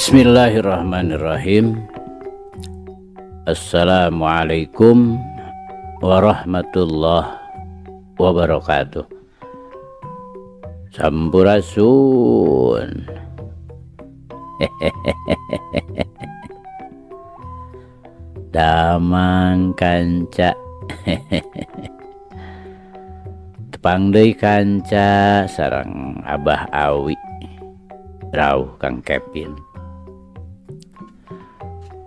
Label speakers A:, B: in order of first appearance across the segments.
A: Bismillahirrahmanirrahim. Assalamualaikum warahmatullahi wabarakatuh. Sampurasun. Damang kanca. Tepang deui kanca sareng Abah Awi. Rauh Kang Kevin.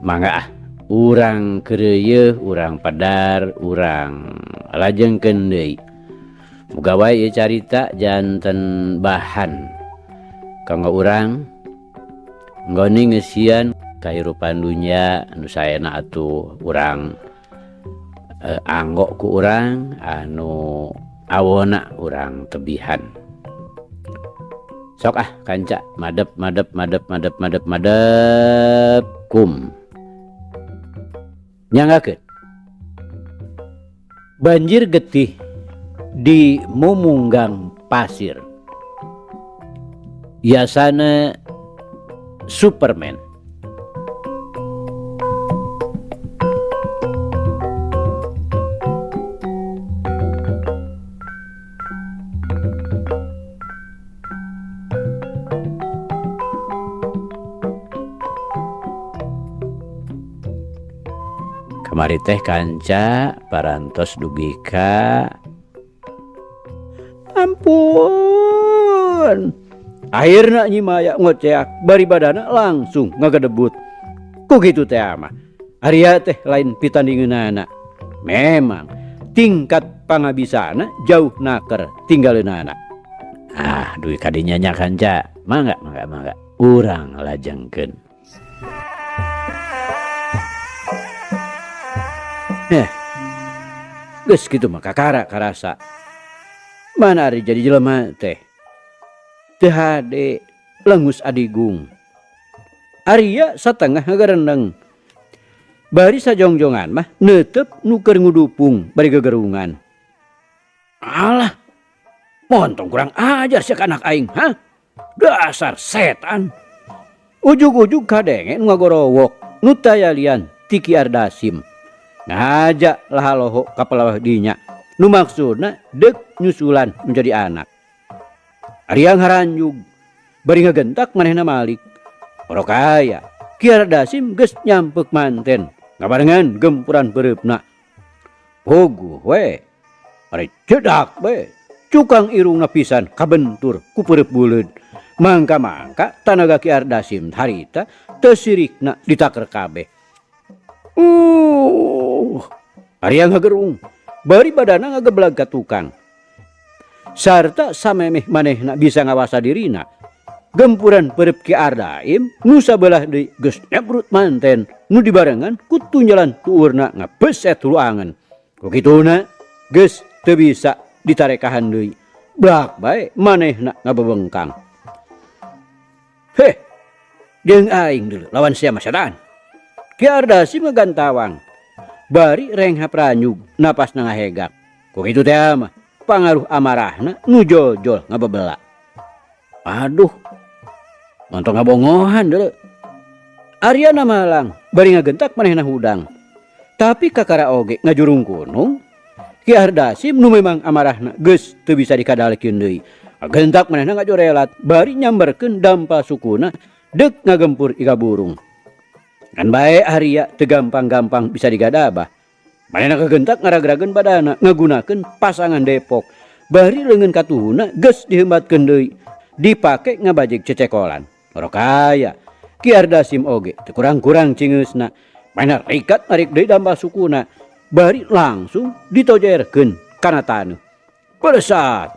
A: Mangga ah, urang keureuyeung, urang padar, urang lajengkeun deui. Muga wae ieu carita janten bahan kanggo urang nggoni ngeusian kahirupan dunya anu saena atuh urang anggo ku urang anu awona urang tebihan. Sok ah kanca madep madep madep madep madep madep kum. Nyanggakeun. Banjir getih di Mumunggang Pasir. Yasana Superman. Kamari teh kanca parantos dugi ka ampun. Akhirna Nyi Maya ngoceak bari badana langsung ngagedebut. Ku kitu teh mah. Arya teh lain pitandingeunana. Memang tingkat pangabisana jauh naker tinggaleunana. Ah, dugi kadinya nya kanca. Mangga mangga mangga. Urang lajengkeun. Geus kitu mah kakara karasa. Mana ari jadi jelema teh? Teu hade lengus adigung. Arya satengah ngagarendeng. Bari sajongjongan mah neuteup nu keur ngudupung bari gegerungan. Alah, montong kurang ajar sia ka anak aing, ha? Dasar setan. Ujug-ujug kadenge nu ngagorowok nu tayalian ti Ki Ardasim. Ngaja lahaloho ka pelawah dinya. Nu maksudna deuk nyusulan menjadi anak. Arya ngaranjug bari ngagentak manehna malik. Ora kaya Ki Ardasim geus nyampek manten ngabarengan gempuran beureupna. Puguh we ari cedak we cukang irungna pisan kabentur ku peureup buleud. Mangka-mangka tanaga Ki Ardasim harita teu sirikna ditaker kabeh. Arya ngagerung bari badana ngageblag ka tukang. Sarta samemeh manehna bisa ngawasa dirina. Gempuran peureub Ki Ardaim nu sabelah deui geus nyebrut manten nu dibarengan ku tunjalan tuurna ngabeset hulu angen. Ku kituna geus teu bisa ditarekahan deui. Blak bae manehna ngabebengkang. Heh, jeung aing deuleu lawan sia mah setan. Ki Ardasim ngagantawang. Bari renghap ranyug napasna ngahegak. Ku kitu teh mah pangaruh amarahna nu jojol ngabebela. Aduh, montong ngabongohan deuleu. Aryana malang bari ngagentak manehna hudang. Tapi kakara oge ngajurung gunung. Ki Ardasim nu memang amarahna geus teu bisa dikadalikeun deui. Ngagentak manehna ngajorelat bari nyamberkeun dampa sukuna deuk ngagempur iga burung. Ngan bae Arya teu gampang-gampang bisa digadabah. Manehna kagentak ngaragrageun badana ngagunakeun pasangan Depok. Bari leungeun katuhuna geus dihembatkeun deui. Dipake ngabajeg cecekolan. Ora kaya Ki Ardasim oge teu kurang-kurang cingeusna. Manehna rikat narik deui dampa sukuna. Bari langsung ditojerkeun kana taneuh. Belesat.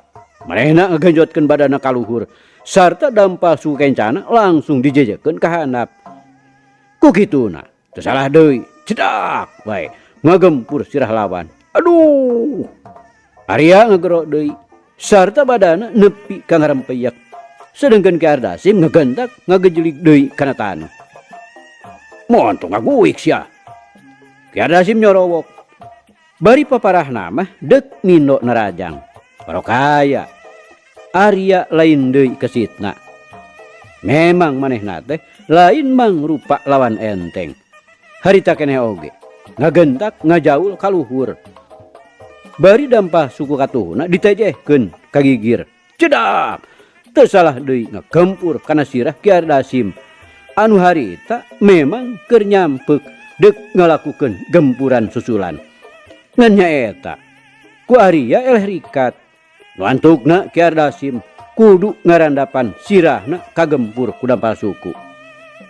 A: Manehna ngagenjotkeun badana ka luhur sarta dampa suku kencana langsung dijejekeun ka handap. Ku kituna teu salah deui, cedak bae ngagempur sirah lawan. Aduh. Arya ngagero deui sarta badana nepi ka ngarempeyak. Sedengkeun Ki Ardasim ngagentak ngagejelig deui kana taneuh. Montong ngaguik sia. Ki Ardasim nyorowok. Bari paparahna mah deuk mindo narajang. Ora kaya Arya lain deui kesitna. Memang manehna teh Lain mangrupa lawan enteng. Harita keneh oge, ngagentak ngajaul ka luhur. Bari dampal suku katuhuna ditejehkeun ka gigir. Cedak! Teu salah deui ngagempur kana sirah Ki Ardasim anu harita memang keur nyampeuk deuk ngalakukeun gempuran susulan. Ngan nyaeta, ku Aria eleh rikat. Nu antukna Ki Ardasim kudu ngarandapan sirahna kagempur ku dampal suku.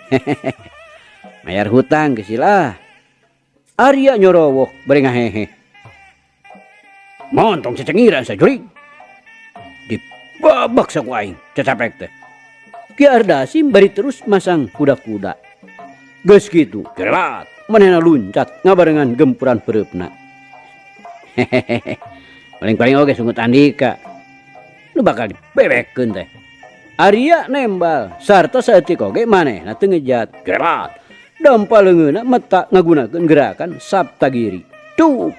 A: Hehehe. Mayar hutang geus lah. Arya nyorowoh bari ngahehe. Montong cecengiran sajurig. Dibabak saku aing cacapek teh. Ki Ardasim bari terus masang kuda-kuda. Geus kitu, gerelat manehna luncat ngabarengan gempuran peureupna. Hehehe. Paling-paling oge sungut andika. Nu bakal dibebekeun teh. Arya nembal sarta saeutik oge manehna teu ngejat. Gerelat. Dampa leungeunna meta ngagunakeun gerakan Saptagiri. Duh.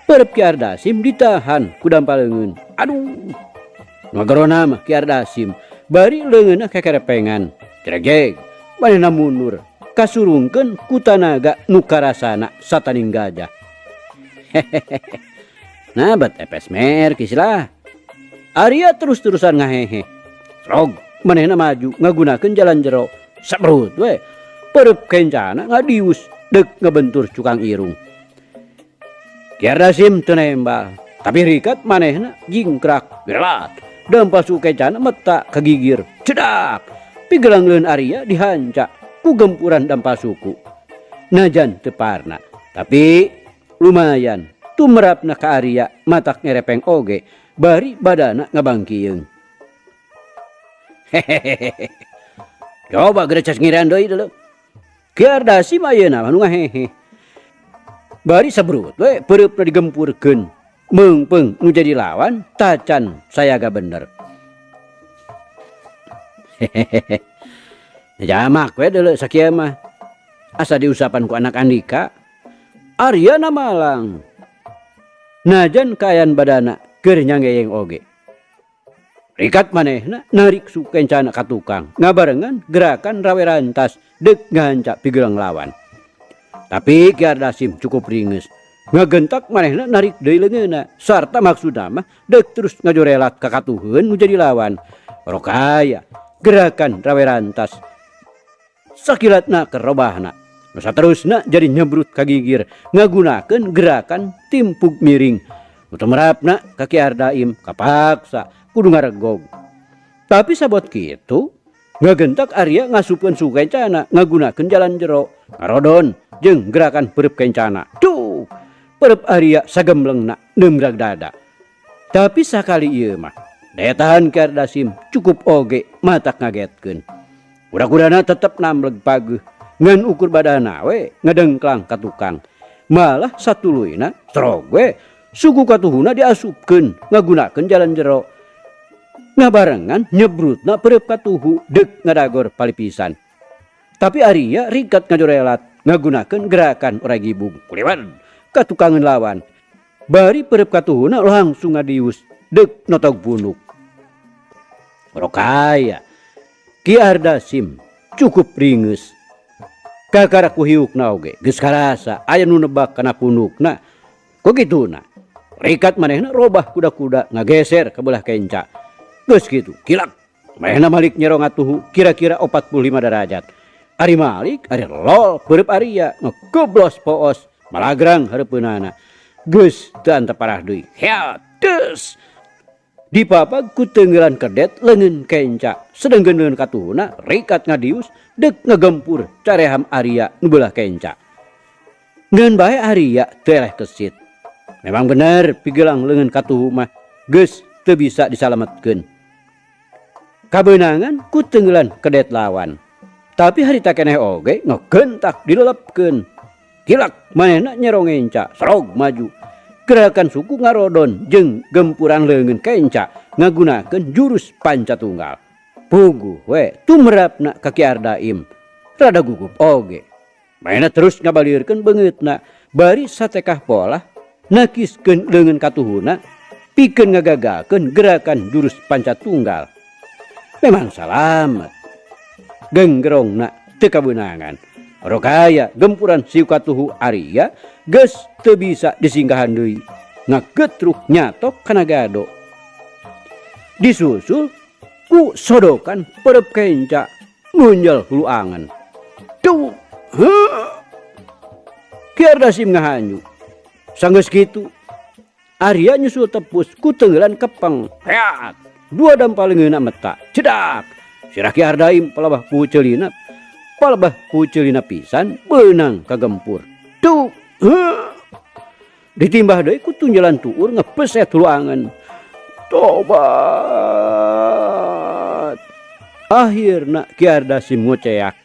A: Peureub Ki Ardasim ditahan ku dampa leungeun. Aduh. Nu ngagerona mah Ki Ardasim bari leungeunna kekerepengan. Jeregjeg. Manehna mundur kasurungkeun ku tanaga nu karasana sataning gajah. Hehehe. Nah, bet epes mer kisilah. Arya terus-terusan ngahehe. Srog, manehna maju ngagunakeun jalan jero. Sabrut we. Peureub kencana ngadius deuk ngabentur cukang irung. Ki Ardasim teu nembal, tapi rikat manehna jingkrak gerelat. Dampa suku kencana meta kagigir. Cedak. Pigelang leun Arya dihanca ku gempuran dampa suku. Najan teu parna, tapi lumayan tumerapna ka Arya matak ngerepeng oge bari badana ngabangkieung. Hehehe. Coba geura ngiran deui deuleu. Ki Ardasim ayeuna mah nu ngahehe. Bari sabrut we peureupna digempurkeun. Meungpeung nu jadi lawan tacan sayaga bener. Hehehe. Jamak we deuleu sakieu mah. Asa diusapan ku anak andika. Arya na malang. Najan kaayaan badana keur nyanggeyeng oge. Rikat manehna narik suku kencana ka tukang ngabarengan gerakan rawe rantas deuk ngahanca pigelang lawan. Tapi Ki Ardasim cukup ringes. Ngagentak manehna narik deui leungeunna sarta maksudna mah deuk terus ngajorelat ka katuheun nu jadi lawan. Rokaya gerakan rawe rantas sakilatna kerobahna. Nu saterusna jadi nyebrut ka gigir ngagunakeun gerakan timpug miring. Nu tumerapna ka Ki Ardaim kapaksa kudu ngaregog. Tapi sabot kitu ngagentak Arya ngasupkeun suku kencana ngagunakeun jalan jero ngarodon jeung gerakan peureub kencana. Duh, peureub Arya sagemblengna neumrag dada. Tapi sakali ieu mah daya tahan Ki Ardasim cukup oge matak ngagetkeun. Kuda-kudana tetep namleg pageuh ngan ukur badana we ngedengklang ka tukang. Malah satuluyna strog we suku katuhuna diasupkeun ngagunakeun jalan jero. Ngabarengan nyebrutna peureub katuhu deuk ngadagor palipisan. Tapi Arya rikat ngajorelat ngagunakeun gerakan orai gibug kuliwan ka tukangeun lawan. Bari peureub katuhuna langsung ngadius deuk notog punuk. Rokaya Ki Ardasim cukup ringeus. Kakara ku hiukna oge geus karasa aya nu nebak kana punukna. Ku kituna rikat manehna robah kuda-kuda ngageser ka belah kenca. Geus kitu kilak manehna malik nyero ngatuhu kira-kira 45 derajat. Ari malik ari lol peureub Arya ngegoblos poos malagrang hareupeunana. Geus teu antep parah deui. Heat deus. Dipapag ku teunggelan kedet leungeun kenca sedengkeun leungeun katuhuna rikat ngadius deuk ngagempur careham Arya nu beulah kenca. Ngan bae Arya teu eleh kesit. Memang bener pigelang leungeun katuhu mah geus teu bisa disalametkeun. Kabeunangan ku teunggelan kedet lawan. Tapi harita keneh oge ngegentak dilelepkeun. Kilak manehna nyero ngenca serog maju. Gerakan suku ngarodon jeung gempuran leungeun kenca ngagunakeun jurus panca tunggal. Puguh we tumerapna ka Ki Ardaim. Rada gugup oge. Manehna terus ngabalirkeun beungeutna bari satekah polah nakiskeun leungeun katuhuna pikeun ngagagalkeun gerakan jurus panca tunggal. Memang salamet. Genggerongna teu kabeunangan. Rokaya gempuran siu katuhu Arya geus teu bisa disinggahan deui. Ngagetruk nyatok kana gado. Disusul ku sodokan perep kenca nunjel hulu angen. Tuh, heuh. Ki Ardasim ngahanyu. Sanggeus kitu Arya nyusul tepus ku tenggelan kepeng. Heat. Dua dampal leungeunna meta. Cedak. Sirah Ki Ardaim palebah puceulina. Palebah puceulina pisan beunang kagempur. Tuh. Heuh. Ditimbah deui ku tunjalan tuur ngepeset hulu angen. Tobat. Akhirna Ki Ardasim ngoceak.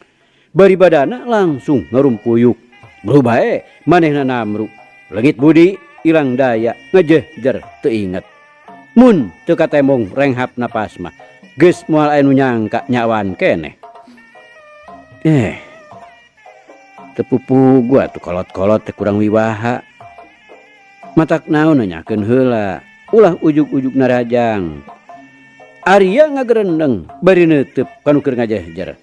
A: Bari badana langsung ngarumpuyuk. Beuh bae manehna namru. Leungit budi ilang daya ngejehjer teu inget. Mun teu katembong renghap napas mah geus moal aya nu nyangka nyawaan keneh. Teu pupugu atuh kolot-kolot teh kurang wiwaha. Matak naon nanyakeun heula, ulah ujug-ujug narajang. Arya ngagerendeng bari neuteub ka nu keur ngajehjer.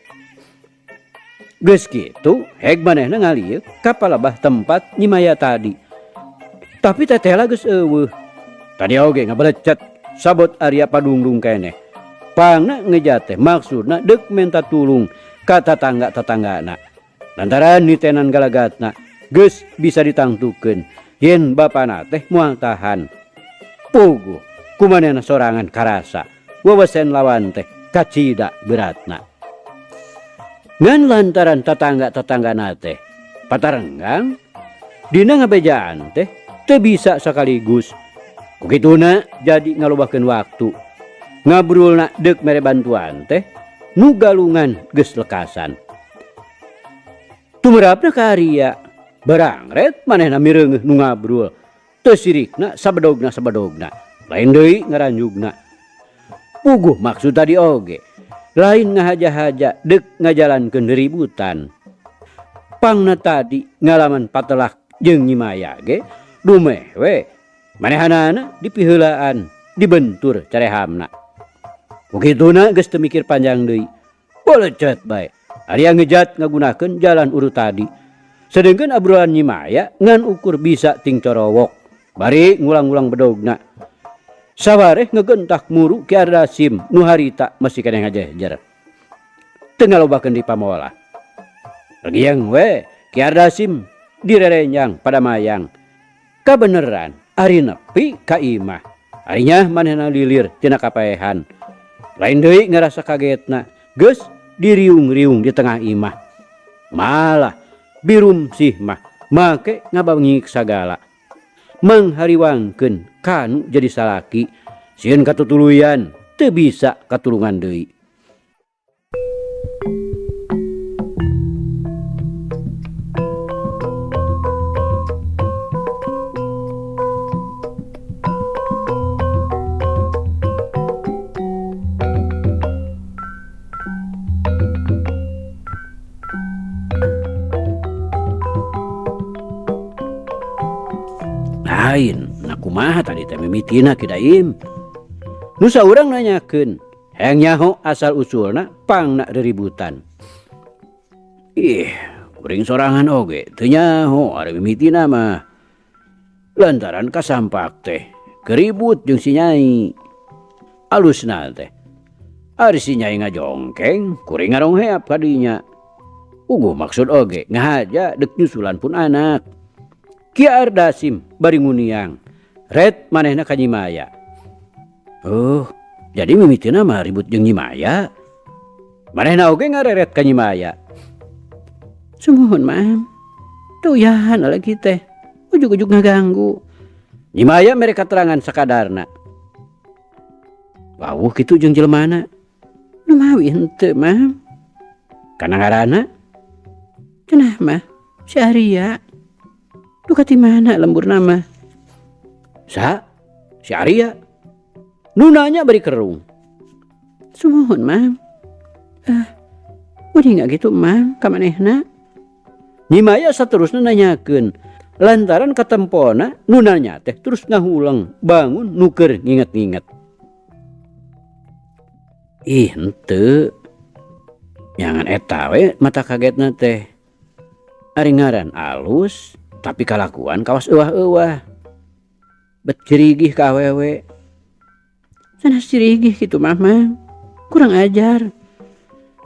A: Geus kitu heg manehna ngalieuk ka palebah tempat Nyi Maya tadi. Tapi tetehla geus eueuh. Tadi oge ngabelecet sabot Arya padungdung keneh. Pangna ngejat teh maksudna deuk menta tulung ka tatangga-tatanggana. Lantaran nitenan galagatna geus bisa ditangtukeun yen bapana teh moal tahan. Puguh kumanehna sorangan karasa wewesen lawan teh kacida beratna. Ngan lantaran tatangga-tatanggana teh patarenggang dina ngabejaan teh teu bisa sekaligus. Kukituna jadi ngalobahkeun waktu. Ngabrulna deuk mere bantuan teh nu galungan geus lekasan. Tumerapna ka Arya barangret manehna mireungeuh nu ngabrul. Teu sirikna sabedogna sabedogna. Lain deui ngaranjugna. Puguh maksud tadi oge. Lain ngahaja-haja deuk ngajalankeun ributan. Pangna tadi ngalaman patelak jeung Nyi Maya ge dumeh we manehanana dipiheulaan dibentur carehamna. Kukituna geus teu mikir panjang deui. Bolecet bae. Arya ngejat ngagunakeun jalan urut tadi. Sedengkeun abrolan Nyi Maya ngan ukur bisa ting corowok. Bari ngulang-ngulang bedogna. Sawareh ngegentak muru Ki Ardasim nu harita masih keneh ngajehjer. Teu ngalobakeun di pamolah. Regieng we Ki Ardasim direrenyang pada mayang. Kabeneran ari nepi ka imah. Ari nyah manehna lilir tina kapaehan. Lain deui ngarasa kagetna geus diriung-riung di tengah imah. Malah birum sih mah make ngabangik sagala. Manghariwangkeun kanu jadi salaki sieun katutuluyan teu bisa katulungan deui. Lain, nah kumaha tadi teh mimitina Ki Daim. Nu saurang nanyakeun, hayang nyaho asal usulna pangna reributan. Ih, kuring sorangan oge teu nyaho ari mimitina mah. Lantaran kasampak teh keribut jeung si Nyai. Alusna teh ari si Nyai ngajongkeng, kuring ngarongheap ka dinya. Uguh maksud oge ngahaja deuk nyusulan pun anak. Ki Ardasim bari nguniang, ret manehna ka Nyi Maya. Oh, jadi mimitina mah ribut jeung Nyi Maya. Manehna oge ngareret ka Nyi Maya. Sumuhun, Mam. Tuyahan lagi teh. Ujug-ujug ngaganggu. Nyi Maya mere katerangan sakadarna. Wawuh kitu jeung jelemana. Numawi henteu, Mam. Kana ngaranna? Cenah mah si Arya. Duka ti mana lembur nama? Sa? Si Arya. Nu nanya bari kerung. Sumuhun, Mam. Udah nggak gitu, Mam, ka manehna? Nyi Maya saterusna nanyakeun. Lantaran katempona nu nanya teh terus ngahuleng bangun nuker nginget-nginget. Ih, henteu. Nyangan eta we mata kagetna teh. Ari ngaran alus tapi kalakuan kawas euwah-euwah. Bet cirigih ka awewe. Sanes cirigih kitu mah Mang. Kurang ajar.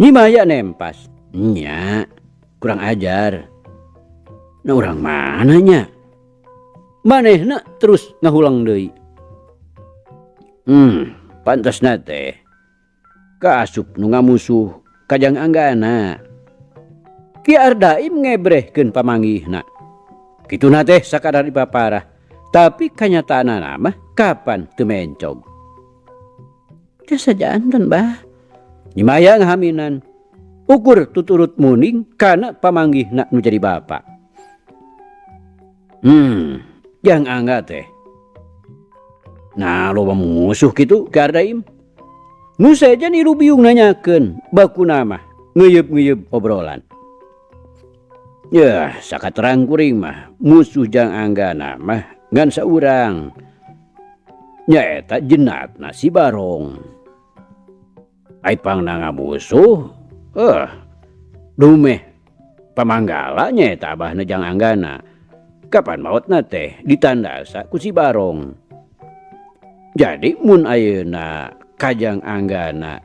A: Nyi Maya nempas. Nya, kurang ajar. Nah urang mana nya? Manehna terus ngahulang deui. Pantasna teh kaasup nu ngamusuh kajang Anggana. Ki Ardaim ngebrehkeun pamanggihna. Kituna teh sakadar dipaparah, tapi kanyataanana mah kapan teu mencog. Jasa janten bah. Nyi Maya ngahaminan. Ukur tuturut muning kana pamanggihna nu jadi bapa. Jang Angga teh. Nah loba musuh kitu Ki Ardaim. Nu sejen ilu biung nanyakeun bakuna mah ngeuyeub-ngeuyeub obrolan. Yah, sakaterang kuring mah musuh Jang Anggana mah ngan saurang. Nyaeta jenatna si Barong. Ai pangna ngamusuh, dumeh pamanggala nyaeta abahna Jang Anggana. Kapan maotna teh ditandasa ku si Barong. Jadi mun ayeuna kajang Anggana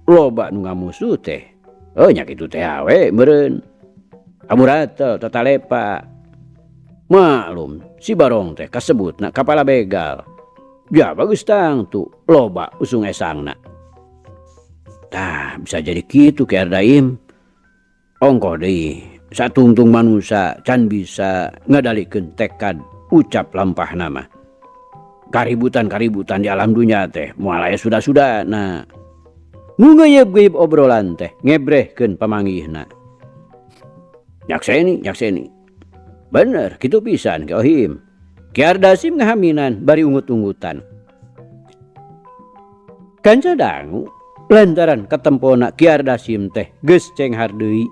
A: loba nu ngamusuh teh, nya kitu teh we meureun. Amuratel tatalepa. Maklum si Barong teh kasebutna kapala begal. Ja bagus tangtu loba usung esangna. Tah bisa jadi kitu Ki Ardaim. Ongkoh deui satungtung manusa can bisa ngadalikeun tekad ucap lampahna mah. Kaributan-kaributan di alam dunya teh moal aya sudah-sudana. Nu ngeuyeub-ngeuyeub obrolan teh ngebrehkeun pamanggihna. Nyakseni, nyakseni. Bener, kitu pisan Ki Ohim. Ki Ardasim ngahaminan bari ungut-ungutan. Kanca dangu lantaran katempona Ki Ardasim teh geus cenghar deui.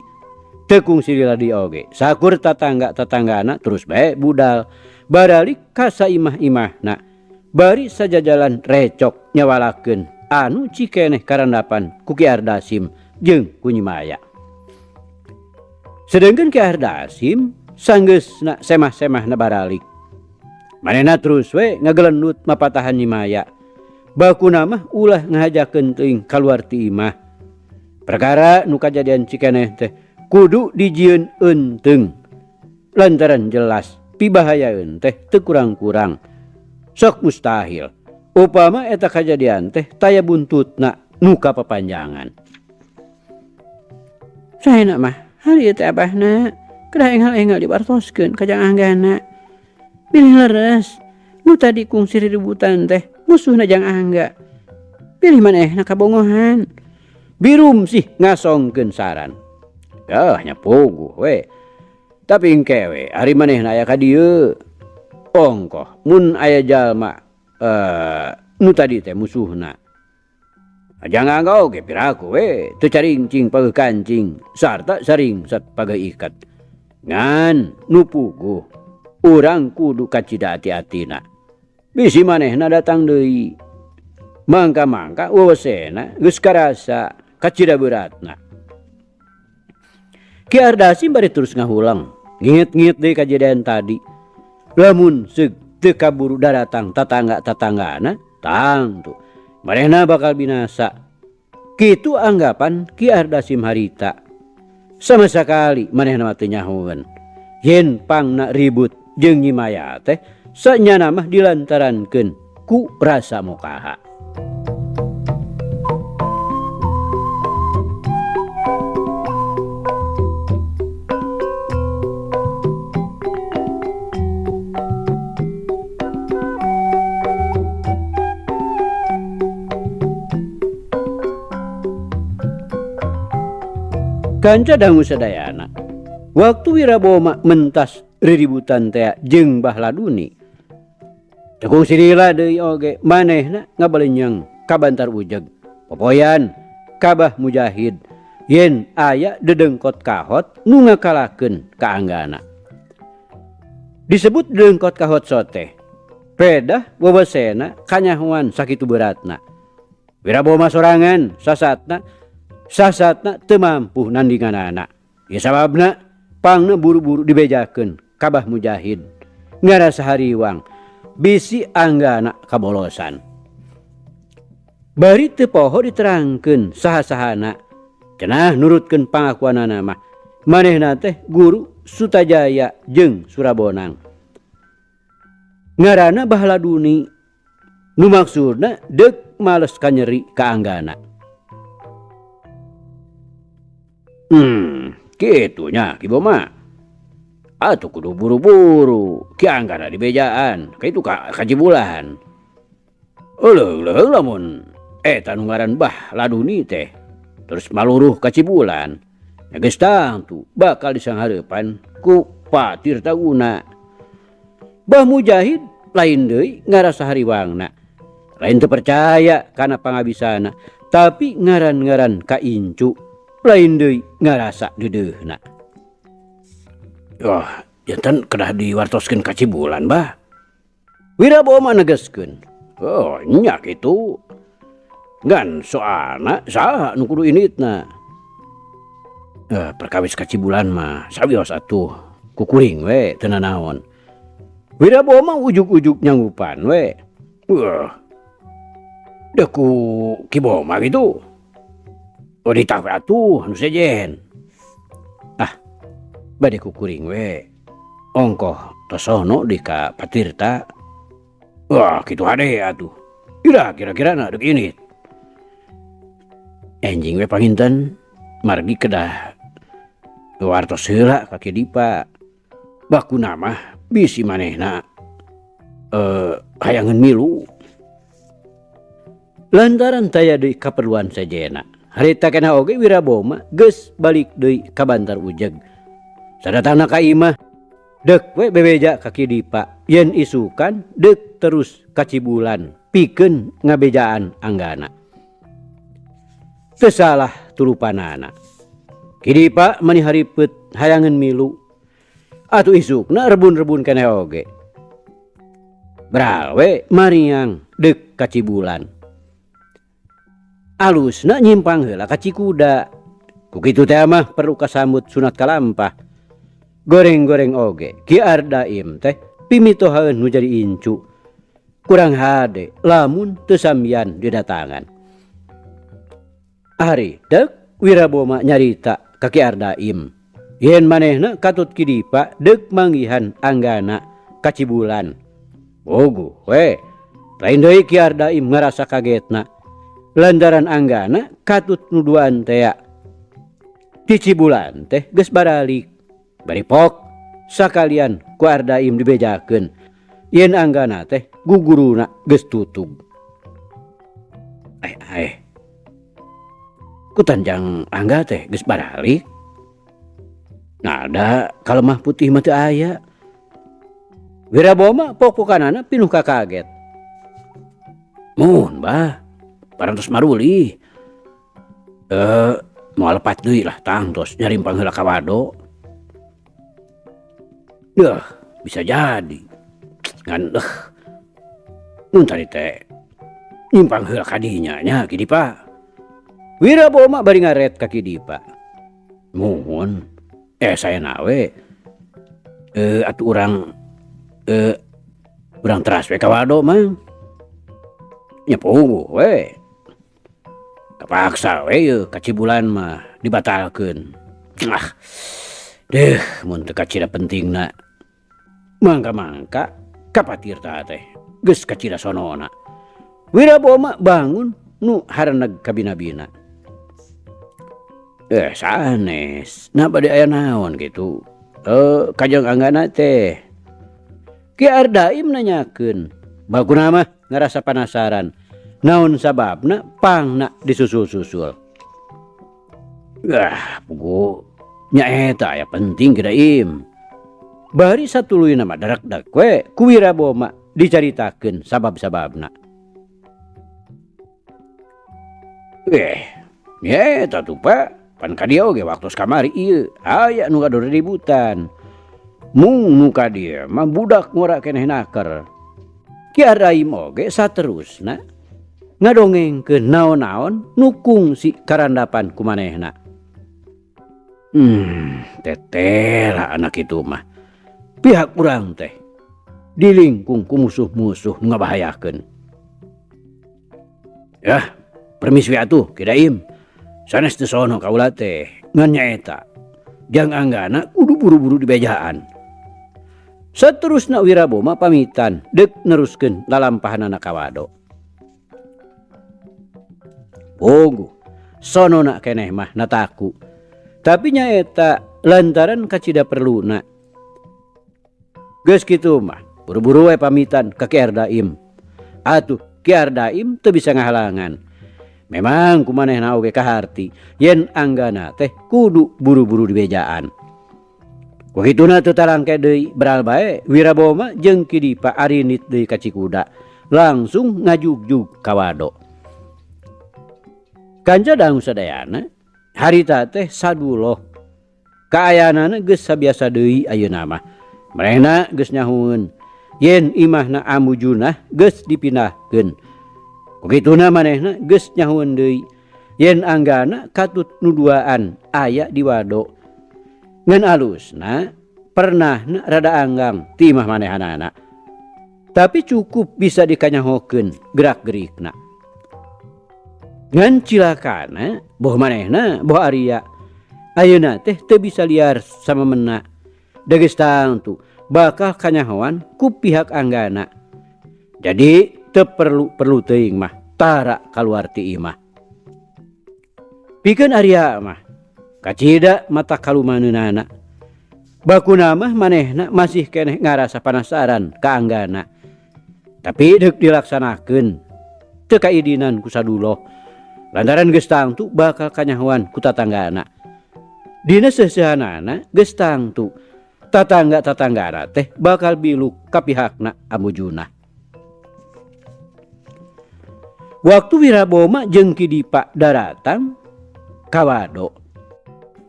A: Teu kungsi lila deui oge. Sakur tatangga-tatanggana terus bae budal. Baralik ka saimah-imahna. Bari sajajalan recok nyawalakeun anu cikeneh karandapan ku Ki Ardasim jeung ku Nyi Maya. Sedengkeun Ki Ardasim sanggeusna semah-semahna baralik. Manehna terus we ngagelendut mapatahan Nyi Maya. Bakuna mah ulah ngahajakeun teuing kaluar ti imah. Perkara nu kajadian cikeneh teh kudu dijieun eunteung. Lantaran jelas pibahayaeun teh teu kurang-kurang. Sok mustahil upama eta kajadian teh taya buntutna nu kapapanjangan. Saena mah hari ieu teh abahna kedah enggal-enggal dibartoskeun ka Jang Anggana. Bilih leres nu tadi kungsi riributan teh musuhna Jang Angga. Pilih manehna kabongohan. Birum sih ngasongkeun saran. Yah nya puguh we. Tapi engke we ari manehna aya ka dieu. Ongkoh mun aya jalma nu tadi teh musuhna. Jang Angga oge piraku we teu caringcing pageuh kancing sarta saringsat pageuh ikat. Ngan nu puguh urang kudu kacida hati-hatina. Bisi manehna datang deui. Mangka-mangka wewesena geus karasa kacida beratna. Ki Ardasim bari terus ngahulang, nginget-nginget deui kajadian tadi. Lamun seug teu kaburu daratang tatangga-tatanggana, tangtu manehna bakal binasa. Kitu anggapan Ki Ardasim harita. Sama sakali manehna mah teu nyahoeun. Yen pangna ribut jeung Nyi Maya teh sanyana mah dilantarankeun ku rasa mokaha. Kanca dangu sadayana, waktu Wiraboma mentas riributan tea jeung Bah Laduni. Tekung sirila deui oge manehna ngabalenyeng ka Bantar Ujeg. Popoyan ka Bah Mujahid yen aya dedengkot kahot nu ngakalakeun ka Anggana. Disebut dedengkot kahot soteh. Pedah wewesena kanyahoan sakitu beratna. Wiraboma sorangan sasatna Sasatna teu mampu nandinganana. Ieu sababna pangna buru-buru dibejakeun ka Bah Mujahid. Ngarasa hariwang bisi Anggana kabolosan. Bari teu poho diterangkeun saha-sahana. Cenah nurutkeun pangakuanana mah manehna teh guru Sutajaya jeung Surabonang. Ngaranna Bahladuni nu maksudna deuk males kanyeri ka Anggana. Kitu nya Ki Boma. Atuh kudu buru-buru Ki Anggana dibejaan ka itu ka Cibulan. Euleuh-leuh lamun eta nu ngaran Bahladuni teh terus maluruh ka Cibulan. Nya geus tangtu bakal disanghareupan ku Patirta Guna. Bah Mujahid lain deui ngarasa hariwangna. Lain teu percaya kana pangabisana, tapi ngaran-ngaran ka incu lain deui ngarasa deudeuhna. Wah, jantan kedah diwartoskeun ka Cibulan, Bah. Wiraboma negeskeun. Oh, nya kitu. Ngan soalna saha nu kudu inditna? Perkawis ka Cibulan mah sawios atuh kukuring we teu nanaon. Wiraboma ujug-ujug nyanggupan we. Wah. Deuh ku Ki Boma kitu. Oh ditah we atuh anu sejen. Ah, bade kukuring we. Ongkoh tosono di ka Patirta. Wah, kitu hade atuh. Ira kira-kira na deuk indit. Enjing we panginten margi kedah wartos heula ka Ki Dipa. Bakuna mah bisi manehna hayangeun milu. Lantaran taya deui kaperluan sejenna. Harita keneh oge Wiraboma geus balik deui ka Bantar Ujeg. Sadatangna ka imah deuk we bebeja ka Ki Dipa yen isukan deuk terus ka Cibulan pikeun ngabejaan Anggana. Teu salah tulupanana. Ki Dipa mani haripeut hayangeun milu. Atuh isukna rebun-rebun keneh oge. Beral we mariang deuk ka Cibulan. Alusna nyimpang heula ka Cikuda. Ku kitu teh mah perlu kasambut sunat kalampah. Goreng-goreng oge Ki Ardaim teh pimitohaeun nu jadi incu. Kurang hade lamun teu sambian didatangan. Ari deuk Wiraboma nyarita ka Ki Ardaim. Yen manehna katut Ki Dipa deuk manggihan Anggana ka Cibulan. Bogoh we. Lain deui Ki Ardaim ngarasa kagetna. Lantaran Anggana katut nu duaan tea. Ti Cibulan teh geus baralik. Bari pok sakalian ku Ardaim dibejakeun. Yen Anggana teh guguruna geus tutug. Ku tanjang Angga teh geus baralik. Nada kalemah putih mah teu aya. Wiraboma pok-pokanana pinuh kakaget. Mun bah, parantos maruli. Moal lepat deui lah tangtos nyarimpang heula ka wado. Duh, bisa jadi. Ngan mun tadi teh nyimpang heula ka dinya nya Ki Dipa. Wiraboma bari ngaret ka Ki Dipa. Muhun, saena we. Atuh urang teras we ka wado mah. Nya puguh we. Kapaksa we yeuh ka Cibulan mah dibatalkeun. Ah. Deuh, mun teu kacida pentingna. Mangka-mangka ka Patirta teh geus kacida sonona. Wiraboma bangun nu hareneg kabina-bina. Sanes, nah bade aya naon kitu? Kajeng Anggana teh. Ki Ardaim nanyakeun. Baguna mah ngarasa panasaran. Naon sababna pangna disusul-susul. Wah, puguh nya eta aya penting Ki Daim. Bari satuluyna mah darak-dak we ku Wiraboma dicaritakeun sabab-sababna. Nya eta tuh Pak, pan ka dieu oge waktos kamari ieu aya nu ngador ributan. Mung nu ka dieu mah budak ngora keneh naker. Ki Ardaim oge saterusna. Ngadongengkeun naon-naon nu kungsi karandapan ku manehna. Tetela anak itu mah. Pihak urang teh dilingkung ku musuh-musuh nu ngabahayakeun. Yah, permisi we atuh Ki Daim. Sanes teu sono kaula teh ngan nyaeta. Jang Anggana kudu buru-buru dibejaan. Saterusna Wiraboma pamitan deuk neruskeun lalampahanana ka Wado. Puguh, sonona keneh mah nataku. Tapi nyaeta lantaran kacida perluna. Geus kitu mah, buru-buru we pamitan ka Ki Ardaim. Atuh, Ki Ardaim teu bisa ngahalangan. Memang kumanehna oge kaharti yen Anggana teh kudu buru-buru dibejaan. Ku kituna teu talangke deui beral bae Wiraboma jeung Ki Dipa arinit deui ka Cikuda, langsung ngajugjug ka Wado. Kanca dangu sadayana, harita teh saduloh. Kaayaanana geus sabiasa deui ayeuna mah. Manehna geus nyahueun yen imahna Ambu Junah geus dipindahkeun. Ku kituna manehna geus nyahueun deui yen Anggana katut nu duaan aya di Wado. Ngan alusna pernahna rada anggang ti imah manehanana. Tapi cukup bisa dikanyahokeun gerak-gerikna. Ngan cilakana boh manehna boh Arya ayeuna teh teu bisa liar samemena. Degeus tangtu bakal kanyahoan ku pihak Anggana. Jadi teu perlu-perlu teuing mah tara kaluar ti imah. Pikeun Arya mah kacida mata kalumaneunana. Bakuna mah manehna masih keneh ngarasa panasaran ka Anggana. Tapi deuk dilaksanakeun teu kaidinan ku saduloh. Lantaran geus tangtu bakal kanyahoan ku tatanggana. Dina seuseuhanana geus tangtu tatangga-tatanggana teh bakal biluk ka pihakna Ambu Junah. Waktu Wiraboma jeung Ki Dipa daratang ka Wado,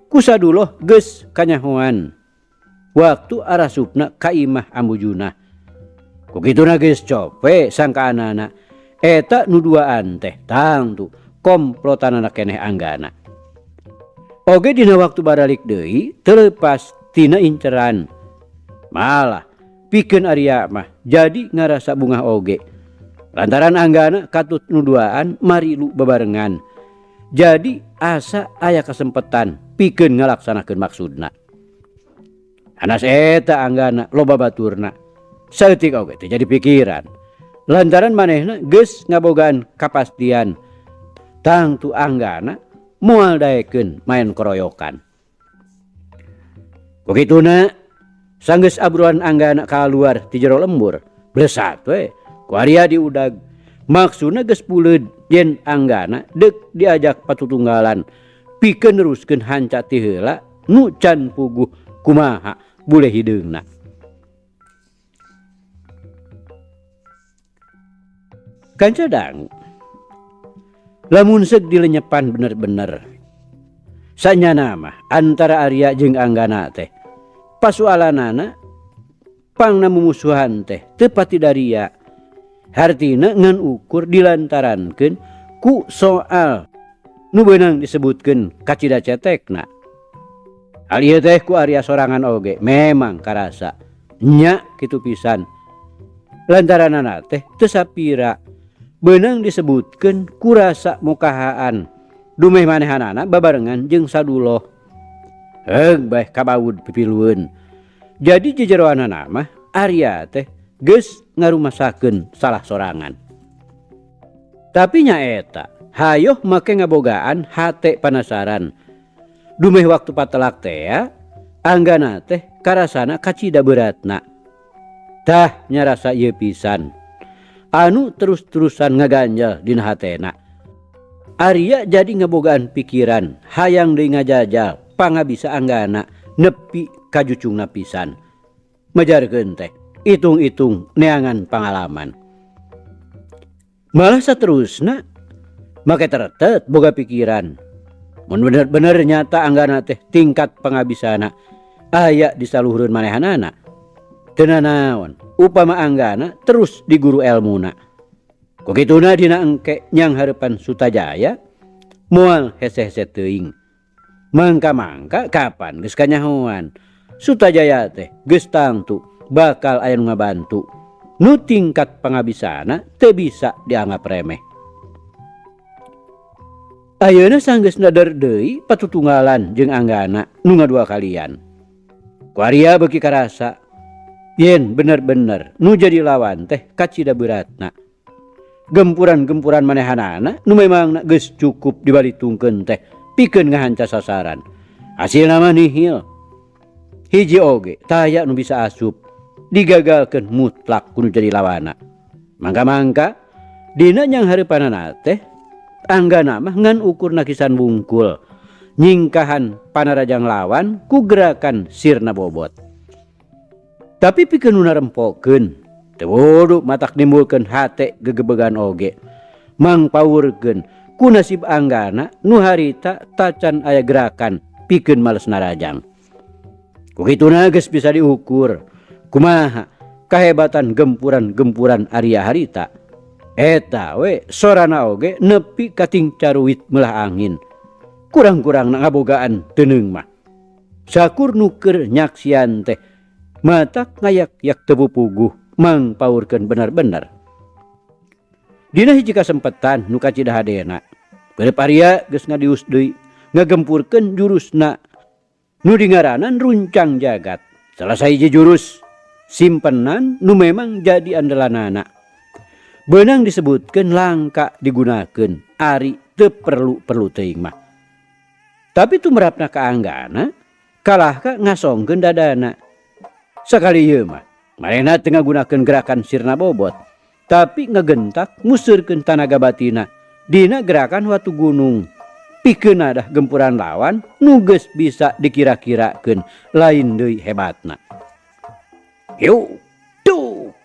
A: ku saduloh geus kanyahoan waktu arasupna ka imah Ambu Junah. Ku kituna geus cope sangkaanana eta nu duaan teh tangtu komplotanana keneh Anggana. Oge dina waktu baralik deui teu leupas tina inceran. Malah pikeun Arya mah jadi ngarasa bungah oge. Lantaran Anggana katut nu duaan marilu babarengan. Jadi asa aya kasempetan pikeun ngalaksanakeun maksudna. Anas eta Anggana loba baturna. Saeutik oge teh jadi pikiran. Lantaran manehna geus ngabogaan kapastian tangtu Anggana moal daekeun main koroyokan. Ku kituna sanggeus abruan Anggana kaluar ti jero lembur, blesat we ku Arya diudag. Maksudna geus puleud yen Anggana deuk diajak patutunggalan pikeun neruskeun hanca ti heula nu can puguh kumaha buleh hideungna. Kanca dangu lamun seug dilenyepan bener-bener sanyana mah antara Arya jeung Anggana teh pasualanana pangna mumusuhan teh teu pati daria. Hartina ngan ukur dilantarankeun ku soal nu beunang disebutkeun kacida cetekna. Hal ieu teh ku Arya sorangan oge memang karasa nya kitu pisan. Lantaranana teh teu sapira beunang disebutkeun ku rasa mukahaan dumeh manehanana babarengan jeung saduloh. Heug bae kabaud pipilueun. Jadi jejeroanana mah Arya teh geus ngarumasakeun salah sorangan. Tapi nyaeta hayoh make ngabogaan hate panasaran. Dumeh waktu patelak teh ya, Anggana teh karasana kacida beratna. Tah nyarasa ieu pisan. Anu terus-terusan ngaganjal dina hatena. Arya jadi ngabogaan pikiran hayang deui ngajajal pangabisa Anggana nepi kajucungna pisan. Majarkeun teh hitung-hitung neangan pangalaman. Malah saterusna make teretet boga pikiran. Mun bener-bener nyata Anggana teh tingkat pangabisana aya di saluhureun manehanana. Teu nanaon upama Anggana terus diguru elmuna. Ku kituna dina engke nyanghareupan Sutajaya moal hese-hese teuing. Mangka-mangka kapan geus kanyahoan Sutajaya teh geus tangtu bakal aya nu ngabantu nu tingkat pangabisana teu bisa dianggap remeh. Ayeuna sanggeus neder deui patutunggalan jeung Anggana nu ngadua kalian. Ku Arya beuki karasa yen bener-bener nu jadi lawan teh kacida beuratna. Gempuran-gempuran manehanana nu memangna geus cukup dibalitungkeun teh pikeun ngahanca sasaran. Hasilna mah nihil. Hiji oge taya nu bisa asup digagalkeun mutlak ku nu jadi lawanna. Mangka-mangka dina nyanghareupanana teh Anggana mah ngan ukur nakisan wungkul nyingkahan panarajang lawan ku gerakan sirna bobot. Tapi pikeun nu narempokeun teu bodo matak nimbulkeun hate gegebegan oge. Mangpaurkeun ku nasib Anggana nu harita tacan aya gerakan pikeun males narajang. Ku kituna geus bisa diukur kumaha kahebatan gempuran-gempuran Arya harita. Eta we sorana oge nepi ka tingcaruit meulah angin. Kurang-kurangna ngabogaan teuneung mah. Sakur nu keur nyaksian teh matak ngayak-yak teu puguh mangpaurkeun bener-bener. Dina hiji kasempetan nu kacida hadena, Peureub Arya geus ngadius deui ngagempurkeun jurusna nu dingaranan runcang jagat. Salah sahiji jurus simpenan nu memang jadi andalanana. Beunang disebutkeun langka digunakeun ari teu perlu-perlu teuing mah. Tapi tumrapna ka Anggana kalahka ngasongkeun dadana. Sakali ieu mah manehna teu ngagunakeun gerakan sirna bobot, tapi ngagentak nguseurkeun tanaga batina dina gerakan watu gunung. Pikeun adah gempuran lawan nu geus bisa dikira-kirakeun lain deui hebatna. Hiu, tuh.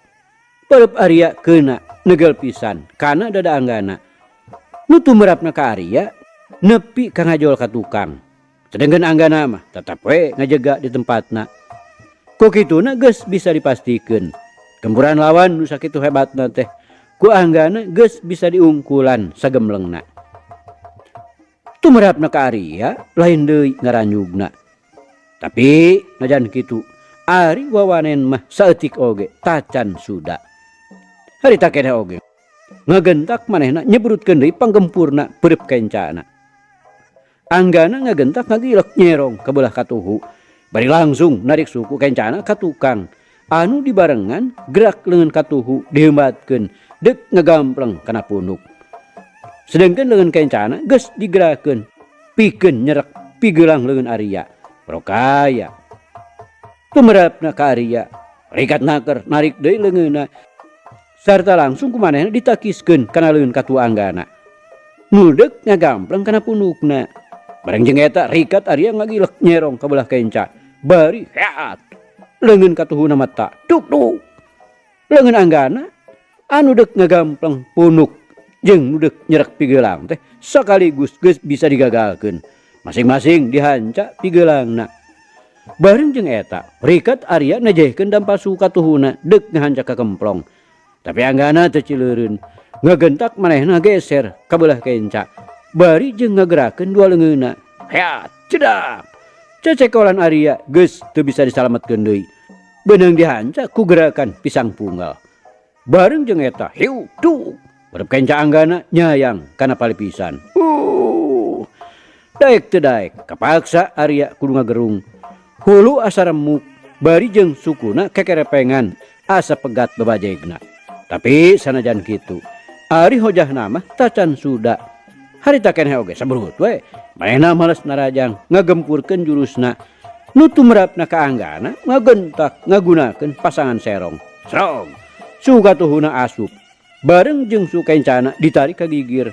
A: Peureub Arya keuna negel pisan kana dada Anggana. Nu tumrapna ka Arya nepi ka ngajol ka tukang. Sedengkeun Anggana mah tetep we ngajega di tempatna. Ku kituna geus bisa dipastikeun gempuran lawan nu sakitu hebatna teh ku Anggana geus bisa diungkulan sagemlengna. Tumrapna ka Arya lain deui ngaranjugna. Tapi najan kitu ari wawanen mah saeutik oge tacan suda. Harita keneh oge ngagentak manehna nyebrutkeun deui panggempurna peureub kencana. Anggana ngagentak ngagilek nyerong ka beulah katuhu. Bari langsung narik suku kencana ka tukang. Anu dibarengan gerak leungeun katuhu diheumbatkeun deuk ngagampleng kana punuk. Sedengkeun leungeun kencana geus digerakeun pikeun nyerek pigelang leungeun Arya. Prokaya. Tumerapna ka Arya, rikat naker narik deui leungeunna sarta langsung ku manehna ditakiskeun kana leungeun katuhu Anggana. Nu deuk ngagampleng kana punukna. Bareng jeung eta rikat Arya ngagilek nyerong ka beulah kenca. Bari heat. Leungeun katuhuna mata duk duk. Leungeun Anggana anu deuk ngagampleng punuk jeung nu deuk nyerek pigelang teh sakaligus geus bisa digagalkeun. Masing-masing dihanca pigelangna. Bareng jeung eta rikat Arya nejehkeun dampal suku katuhuna deuk ngahanca ka kemplong. Tapi Anggana teu cileureun. Ngagentak manehna geser ka beulah kenca. Bari jeung ngagerakeun dua leungeunna. Heat, cedak. Cecekolan Arya geus teu bisa disalametkeun deui. Beunang dihanca ku gerakan pisang punggal. Bareng jeung eta hiu duk. Peureub kenca Anggana nyayang kana palipisan. Daek teu daek kapaksa Arya kudu ngagerung. Hulu asa remuk bari jeung sukuna kekerepengan asa pegat babajegna. Tapi sanajan kitu ari hojahna mah tacan suda. Harita keneh oge sabrut we. Manehna males narajang ngagempurkeun jurusna. Nu tumrapna ka Anggana ngagentak ngagunakeun pasangan serong. Serong. Suhu katuhuna asup. Bareng jeung suhu kencana ditarik ka gigir.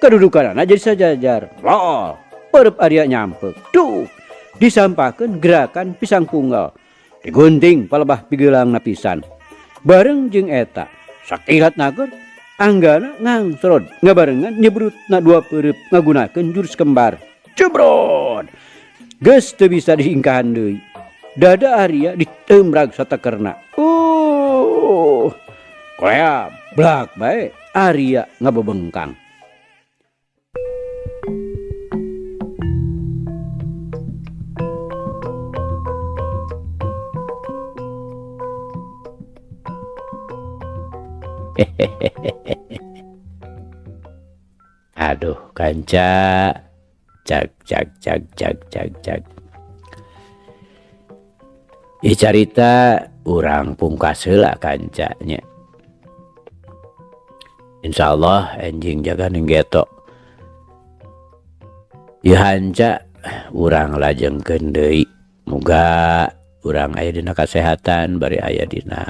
A: Kedudukanana jadi sajajar. Lol. Peureub Arya nyampek. Duh. Disampakeun gerakan pisang punggal. Digunting palebah pigeulangna pisan. Bareng jeung eta sakilat nager Anggana ngangsrod ngabarengan nyebrutna dua peureub ngagunakeun jurus kembar. Jebrot. Geus teu bisa diingkahan deui. Dada Arya ditembrag satekerna. Koleab. Blak bae Arya ngabebengkang. Aduh kanca cag cag cag cag cag cag. Ieu carita urang pungkas heula kanca nya. Insyaallah enjing jaga ning geto. Ieu hanca urang lajengkeun deui. Muga urang aya dina kasehatan bari aya dina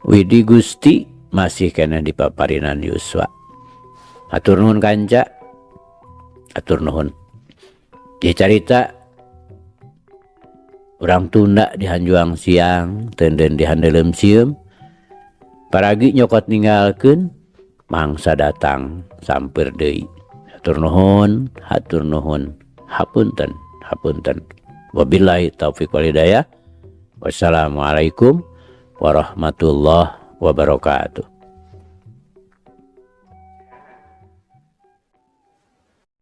A: Widi Gusti masih keneh dipaparinan yuswa. Hatur nuhun kanca. Hatur nuhun. Ieu carita urang tunda di hanjuang siang, teunden di handeuleum sieum. Paragi nyokot ninggalkeun mangsa datang sampeur deui. Hatur nuhun, hatur nuhun. Hapunten, hapunten. Wabillahi taufik wal hidayah. Wassalamualaikum warahmatullahi wabarakatuh.